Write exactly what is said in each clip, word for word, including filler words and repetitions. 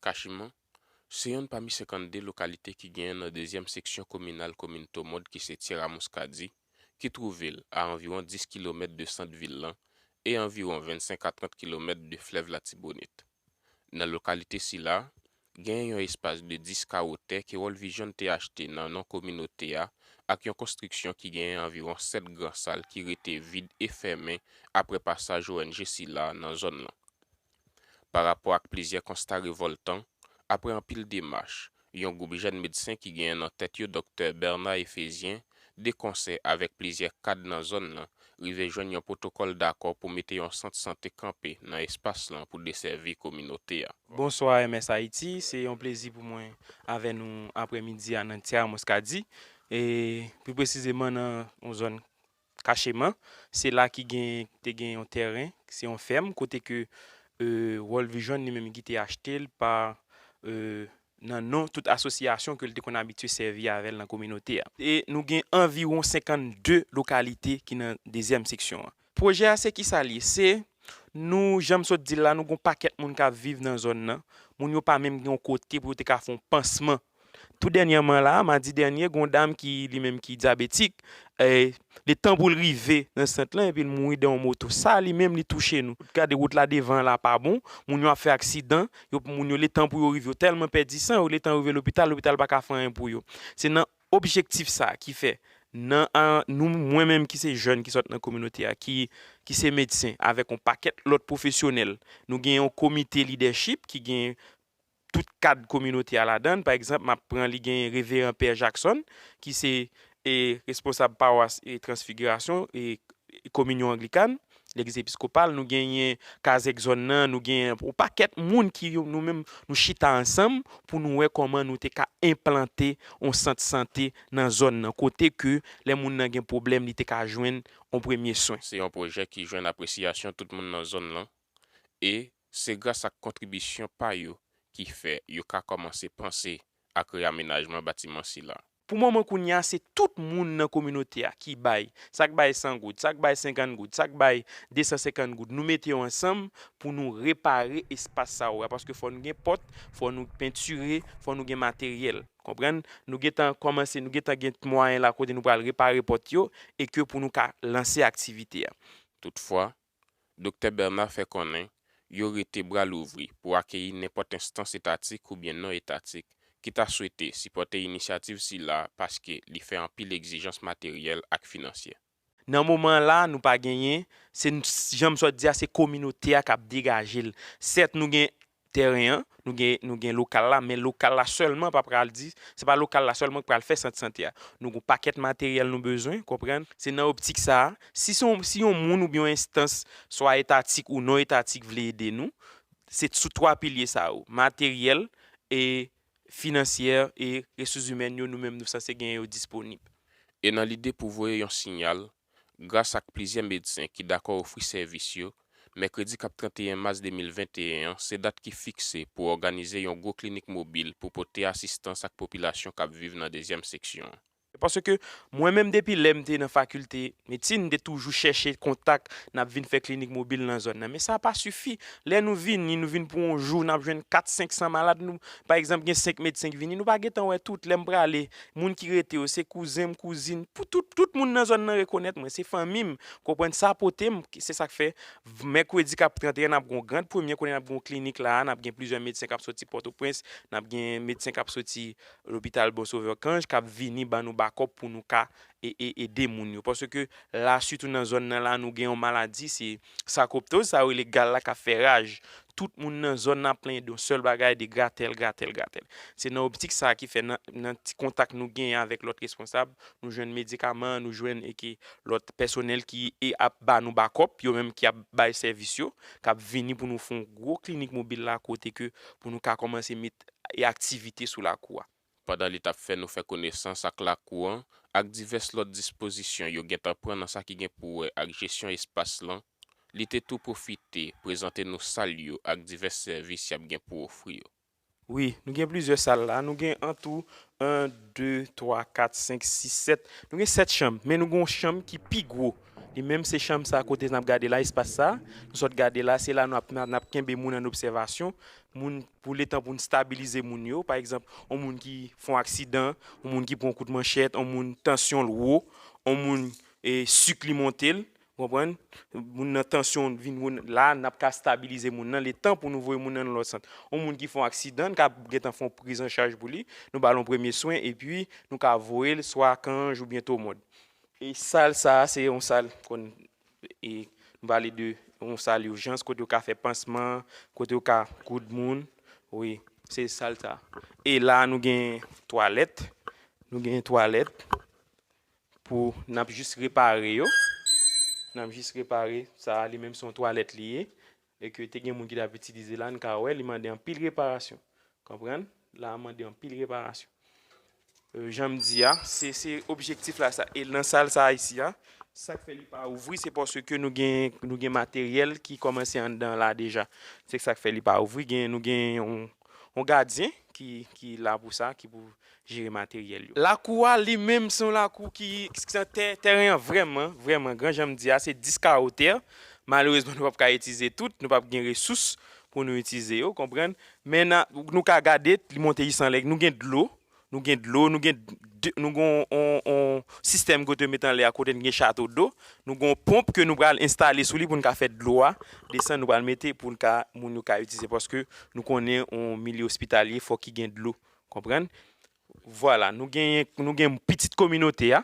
Kachiman, se yonn pami senkannde lokalite ki genyen nan dezyèm seksyon kominal komin Tomod ki se Tierra Muscadie, ki twouve l a anviwon dis kilomèt de sant vil lan e anviwon vennsenk a trant kilomèt de flèv Latibonit. Nan lokalite sila, genyen yon espas de dis kawo tè ke World Vision te achte nan non kominote a ak yon konstriksyon ki genyen anviwon sèt gran sal ki rete vid e fèmen apre pasaj O N G sila nan zòn lan. Parapò ak plizyè konsta revòltan, apre anpil demach, yon gwoup jèn medsen ki genyen nan tèt yo Doktè Bernard Ephésien, de konsè avèk plizyè kad nan zòn nan, rive jwenn yon pwotokòl dakò pou mete yon sant sante kanpe nan espas lan pou desèvi kominote a. Bonswa M S Haïti, se yon plezi pou mwen avè nou aprèmidi a nan Tierra Muscadie. E pi presizeman nan yon zòn Kacheman, se la ki gen, te gen yon tèren, se yon fèm, kote ke e, World Vision li menm ki te achte l pa e, nan non tout asosyasyon ke l te konn abitye sèvi avè l nan kominote a. E nou gen anviwon senkannde lokalite ki nan dezyèm seksyon an. Pwojè a se kisa l ye? Se nou, jan m sot di l la, nou gen yon pakèt moun k ap viv nan zòn nan. Moun yo pa menm gen yon kote pou yo te ka fè yon pansman. Tou dènyèman la, madi dènye, gen yon dam ki li menm ki dyabetik, e, letan pou l rive nan sant lan, epi l mouri dan yon moto. Sa li menm li touche nou. Gade wout la devan la pa bon, moun yo ap fè aksidan, yo, moun yo letan pou yo rive, yo tèlman pèdi san, yo letan rive lopital, lopital pa ka fè anyen pou yo. Se nan objektif sa ki fè, nan, a, nou, mwen menm ki se jèn ki sot nan kominote a, ki, ki se medsen, avèk yon pakèt lòt pwofesyonèl, nou gen yon komite lidèchip ki gen tout kad kominote a ladan l. Pa egzanp, m ap pran li gen Reveran Pè Jackson, ki se e, responsab pawas e Transfigirasyon e Kominyon Anglikan, Legliz Episkopal, nou genyen Kazèk zòn nan, nou genyen yon pakèt moun ki yo, nou menm, nou chita ansanm pou nou wè kòman nou te ka enplante yon sant sante nan zòn nan, kote ke lè moun nan gen pwoblèm, li te ka jwenn yon premye swen. Se yon pwojè ki jwenn apresyasyon tout moun nan zòn nan, e se gras ak kontribisyon pa yo ki fè yo ka kòmanse panse ak reyamenajman batiman sila. Pou moman kounye a, se tout moun nan kominote a ki bay. Sa k bay san goud, sa k bay senkant goud, sa k bay de san senkant goud. Nou mete yo ansanm pou nou repare espas sa yo a, paske fò nou gen pòt, fò nou pentire, fò nou gen materyèl. Konprann? Nou gentan kòmanse, nou gentan gen mwayen la kote nou pral repare pòt yo e ke pou nou ka lanse aktivite a. Toutfwa, Doktè Bernard fè konnen yo rete bra louvri pou akeyi nenpòt enstans etatik oubyen non etatik ki ta swete sipòte inisyativ sila paske li fè anpil egzijans materyèl ak finansyè. Nan moman la, nou pa genyen, se n-, jan m sot di a, se kominote a k ap degaje l. Sèt, nou gen tèren an, nou gen, nou gen lokal la, men lokal la sèlman pa pral di, se pa lokal la sèlman ki pral fè sant sante a. Nou gen yon pakèt materyèl nou bezwen, konprann? Se nan optik sa a, si se yon, si yon moun oubyen yon enstans, swa etatik ou non etatik, vle ede nou, se sou twa pilye sa yo, materyèl, e finansyè e resous imèn yo, nou menm nou sanse genyen yo disponib. E nan lide pou voye yon siyal, gras ak plizyè medsen ki dakò ofri sèvis yo, mèkredi k ap trannteyen mas de mil venteyen an se dat ki fikse pou òganize yon gwo klinik mobil pou pote asistans ak popilasyon k ap viv nan dezyèm seksyon an. Paske mwen menm, depi lè m te nan fakilte medsin, m te toujou chèche kontak, n ap vin fè klinik mobil nan zòn nan. Men sa pa sifi. Lè nou vini, nou vin pou yon jou, n ap jwenn kat, senk san malad. Nou, pa egzanp, gen senk medsen ki vini, nou pa gentan wè tout. Lè m prale, moun ki rete yo, se kouzen m, kouzin. Pou tout, tout moun nan zòn nan rekonèt mwen, se fanmi m. Konprann sa pote m, se sa k fè mèkredi k ap trannteyen, n ap gen yon gran premye, kounye a n ap gen yon klinik la a, n ap gen plizyè medsen k ap soti Pòtoprens, n ap gen medsen k ap soti lopital Bon Sauveur Cange k ap vini ban nou bakòp pou nou ka e, e, ede moun yo. Paske la, sitou nan zòn nan la, nou gen yon maladi, se sakoptoz, sa yo rele gal la k ap fè raj. Tout moun nan zòn nan ap plenyen de yon sèl bagay, de gratèl, gratèl, gratèl. Se nan optik sa a ki fè nan, nan ti kontak nou genyen avèk lòt responsab, nou jwenn medikaman, nou jwenn e ke lòt pèsonèl ki e ap ba nou bakòp, yo menm ki ap bay sèvis yo, k ap vini pou nou fè yon gwo klinik mobil la kote ke pou nou ka kòmanse met e aktivite sou lakou a. Pandan li t ap fè nou fè konesans ak lakou an ak divès lòt dispozisyon yo gentan pran nan sa ki gen pou wè ak jesyon espas lan, li te tou pwofite prezante nou sal yo ak divès sèvis y ap gen pou ofri yo. Wi, nou gen plizyè sal la. Nou gen antou en, de, twa, kat, senk, sis, sèt. Nou gen sèt chanm, men nou gen yon chanm ki pi gwo, Li menm se chanm sa kote n ap gade la, espas sa, nou sot gade la, se la nou ap, n ap kenbe moun an obsèvasyon, moun, pou letan pou n stabilize moun yo. Pa egzanp, yon moun ki fè yon aksidan, yon moun ki pran yon kout manchèt, yon moun tansyon l wo, yon moun e, sik li monte l, ou konprann? Moun nan tansyon vin wo, la, n ap ka stabilize moun nan, letan pou nou voye moun nan nan lòt sant. Yon moun ki fè yon aksidan, n ka gentan fè yon priz an chaj pou li, nou ba l yon premye swen, epi nou ka voye l swa Kanj oubyen Tomòd. E sal sa a, se yon sal, kon, e, nou pale de yon sal ijans, kote yo ka fè pansman, kote yo ka koud moun. Wi, se sal sa a. E la, nou gen twalèt. Nou gen twalèt pou n ap jis repare yo. N ap jis repare sa a, li menm se yon twalèt li ye. E ke te gen moun ki t ap itilize la, n ka wè, li mande anpil reparasyon. Konprann? La a mande anpil reparasyon. E, jan m di a, se, se objektif la sa. E nan sal sa a isi a, sa k fè li pa ouvri, se paske nou gen, nou gen materyèl ki kòmanse anndan la deja. Se sa k fè li pa ouvri. Gen, nou gen yon, yon gadyen ki, ki la pou sa, ki pou jere materyèl yo. Lakou a, li menm, se yon lakou ki, ki se tè, tèren an vrèman, vrèman gran. Jan m di a, se dis kawo tè. Malerezman, nou p ap ka itilize tout, nou p ap gen resous pou nou itilize yo, konprann? Men na, nou ka gade, li monte jis anlè, nou gen dlo, nou gen dlo, nou gen de, nou gen yon, yon, yon sistèm kote yo mete anlè a, kote n gen chato do, nou gen yon ponp ke nou pral enstale sou li pou n ka fè dlo a desann, nou pral mete pou n ka, moun yo ka itilize, paske nou konnen yon milye ospitalye, fòk ki gen dlo, konprann? Vwala, nou gen, nou gen pitit kominote a.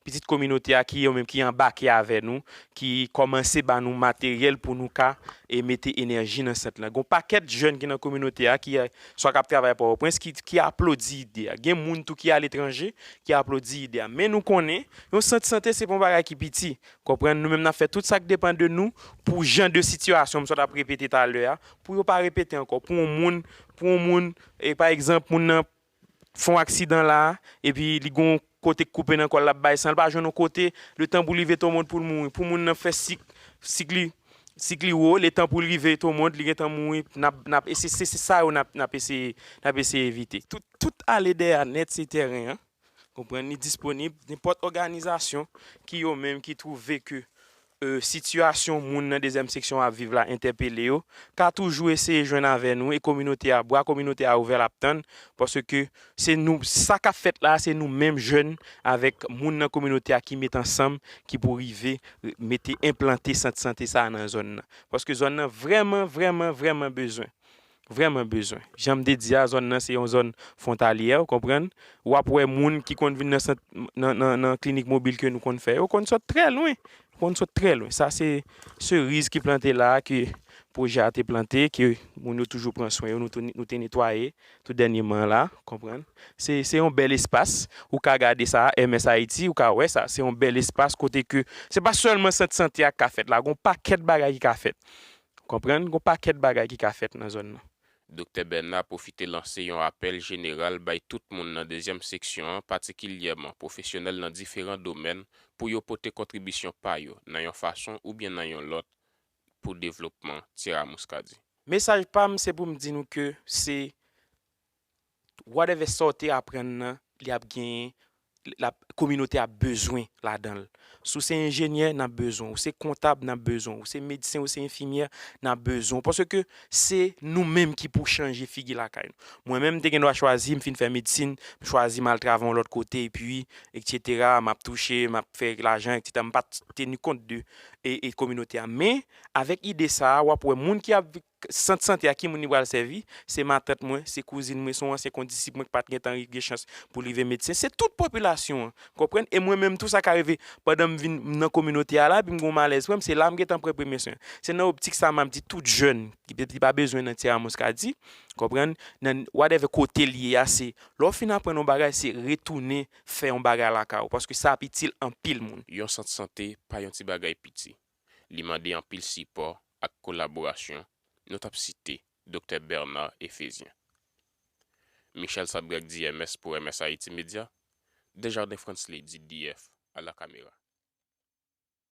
Pitit kominote a ki yo menm ki anbake avè nou, ki kòmanse ba nou materyèl pou nou ka, e, mete enèji nan sant lan. Gen yon pakèt jèn ki nan kominote a ki, e, swa k ap travay Pòtoprens, ki, ki aplodi ide a. Gen moun tou ki aletranje ki aplodi ide a. Men nou konnen, yon sant sante se pa yon bagay ki piti. Konprann? Nou menm n ap fè tout sa k depann de nou pou jan de sitiyasyon m sot ap repete talè a, pou yo pa repete ankò. Pou yon moun, pou yon moun, e, pa egzanp, moun nan fè yon aksidan la, epi li gen yon kote k koupe nan kò l, l ap bay san, l pa jwenn yon kote, letan pou l rive Tomòd pou l mouri. Pou moun nan fè sik, sik li, sik li wo, letan pou l rive Tomòd, li gentan mouri. N ap, n ap, e se, se, se sa yo n ap, n ap eseye, n ap eseye evite. Tout, tout ale dèyè nèt, se tèren an. Konprann, li disponib, nenpòt òganizasyon ki yo menm ki twouve ke, e, sitiyasyon moun nan dezyèm seksyon ap viv la entèpele yo, ka toujou eseye jwenn avè nou, e kominote a, bra kominote a ouvè, l ap tann, paske se nou, sa k ap fèt la, se nou menm jèn avèk moun nan kominote a ki met ansanm, ki pou rive, e, mete, enplante sant sante sa a nan zòn nan. Paske zòn nan vrèman, vrèman, vrèman bezwen. Vrèman bezwen. Jan m te di a, zòn nan se yon zòn fwontalyè, ou konprann? W ap wè moun ki konn vin nan sant, nan, nan, nan klinik mobil ke nou konn fè yo, konn sot trè lwen. Konn sot trè lwen. Sa se seriz ki plante la a, ke pwojè a te plante, ke moun yo toujou pran swen yo, nou tou, nou te netwaye tou dènyèman la, konprann? Se, se yon bèl espas, ou ka gade sa, M S Haiti, ou ka wè sa, se yon bèl espas kote ke, se pa sèlman sant sante a k ka fèt la, gon pakèt bagay ki ka fèt. Konprann? Gon pakèt bagay ki ka fèt nan zòn nan. Doktè Bernard pwofite lanse yon apèl jeneral bay tout moun nan dezyèm seksyon an, patikilyèman pwofesyonèl nan diferan domèn, pou yo pote kontribisyon pa yo nan yon fason oubyen nan yon lòt pou devlopman Tierra Muscadin. Mesaj pa m, se pou m di nou ke se whatever sa w te aprann nan, li ap genyen, l ap, kominote a bezwen ladan l. Si w se enjenyè, n ap bezwen w. Ou se kontab, n ap bezwen w. Ou se medsen, ou se enfimyè, n ap bezwen w. Paske se nou menm ki pou chanje figi lakay nou. Mwen menm, m te gen dwa chwazi, m fin fè medsin, m chwazi m al travay yon lòt kote, epi, etsetera, m ap touche, m ap fè lajan, etsetera. M pa t teni kont de, e, e kominote a. Men, avèk ide sa a, w ap wè moun ki ap sant sante a, ki moun li pral sèvi, se matant mwen, se kouzin mwen, se yon ansyen kondisip mwen ki pa t gentan gen chans pou l rive medsen. Se tout popilasyon an, konprann? E mwen menm tou, sa ka rive pandan m vin nan kominote a la, epi m gen yon malèz pran m, se la m gentan pran premye swen. Se nan optik sa a m ap di tout jèn ki, ki pa bezwen nan Tierra Muscadin, konprann? Nan whatever kote l ye a, se lè w fin aprann yon bagay, se retounen fè yon bagay lakay ou, paske sa ap itil anpil moun. Yon sant sante pa yon ti bagay piti. Li mande anpil sipò ak kolaborasyon, nou t ap site Doktè Bernard Ephésien. Michel Sadrac di M S pou M S Haïti Média, Desjardins Fransley di D F à la caméra.